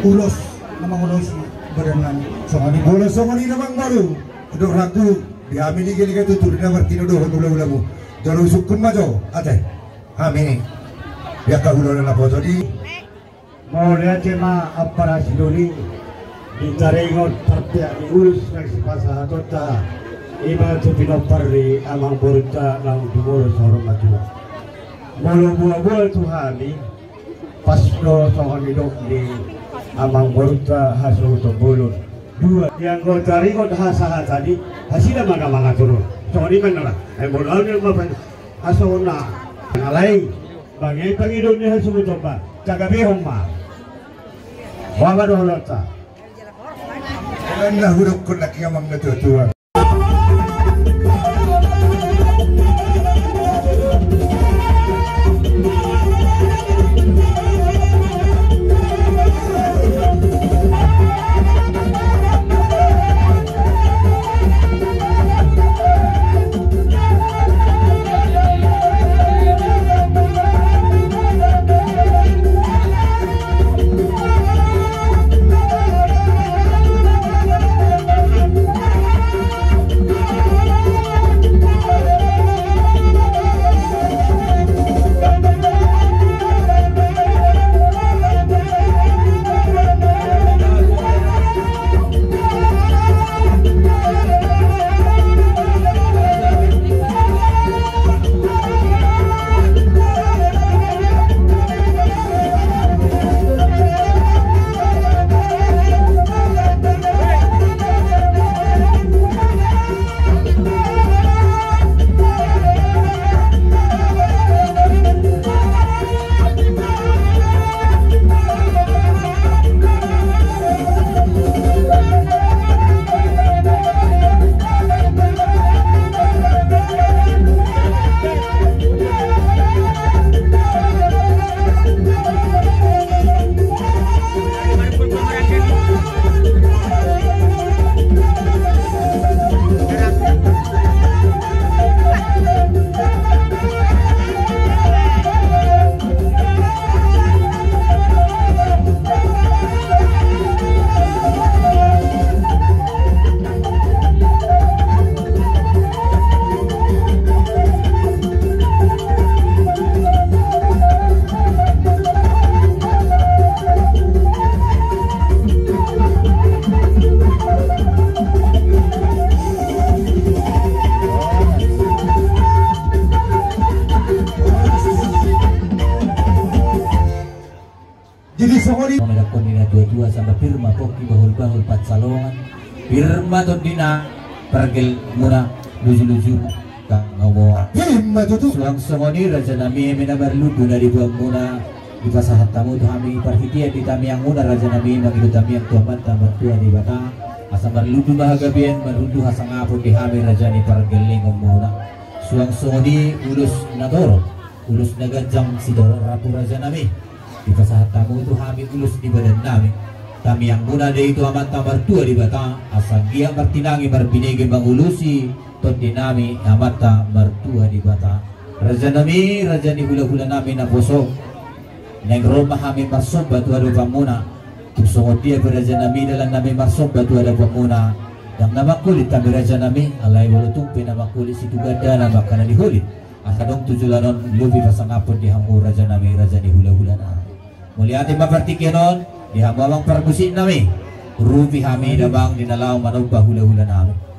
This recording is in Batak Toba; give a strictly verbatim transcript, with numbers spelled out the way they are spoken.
Ulos na mangulosi badan nami. Songon i. Molo songon i na, Amangboru, dok ragu di hami, liga-liga tutu di na martinodohon hula-hulamu. Jolo sungkun ma jo ate hami di angka hulahula na poto di. Mauliate ma ampara sidoli di taringot parpeak ni ulos na sipasahatonta, i ma tu pinompar ni amangborunta naung jumolo saur matua. Molo boa-boa tu hami, pas do songon nidok ni amangborunta hasuhuton bolon. Dua, di anggo taringot hasahatan i, hasida ma na mangatur on. Songon i ma nang, ai molo au ni ma pan hasongon na alai. Bangei pangidoan ni hasuhuton ba, tagabehon ma. Boa ma dohononta. Enda hudokkon lagi amang na tua-tua. Jadi songon i. Songon i dohonon ni na tua-tua, samba pir ma pongki, bahul-bahul pansalongan, pir ma tondina pargellenganmuna, luju-luju. Suang songon i rajanami, eme na marlundu na diboanmuna, dipasahat hamu tu hami parhitean di tangiangmuna rajanami, mangido tangiang tu Amanta Martua Debata, asa marlundu ma hagabean, marlundu hasangapon di hami raja ni pargellenganmuna. Suang songon i ulos na torop, ulos na ganjang sitorop rapu rajanami. Dipasahat hamu tu hami ulos ni badannami. Tangiangmuna do i tu Amanta Martua Debata, asa anggiat martinangi marbinege mangulosi tondinami Amanta Martua Debata. Rajanami, raja ni hula-hulanami naposo. Naeng ro ma hami marsomba tu adopanmuna. Tung songon dia pe rajanami dalannami marsomba tu adopanmuna, ndang na mangkulit hami rajanami, alai molo tung pe na mangkulit situtu gandana ma angka na diholit. Asa adong tu joloan on lobi pasangapon di hamu rajanami, raja ni hula-hulanami. Mauliate ma partingkian on di hamu amang parmusiknami. Urupi hami damang di na laho manomba hula-hulanami.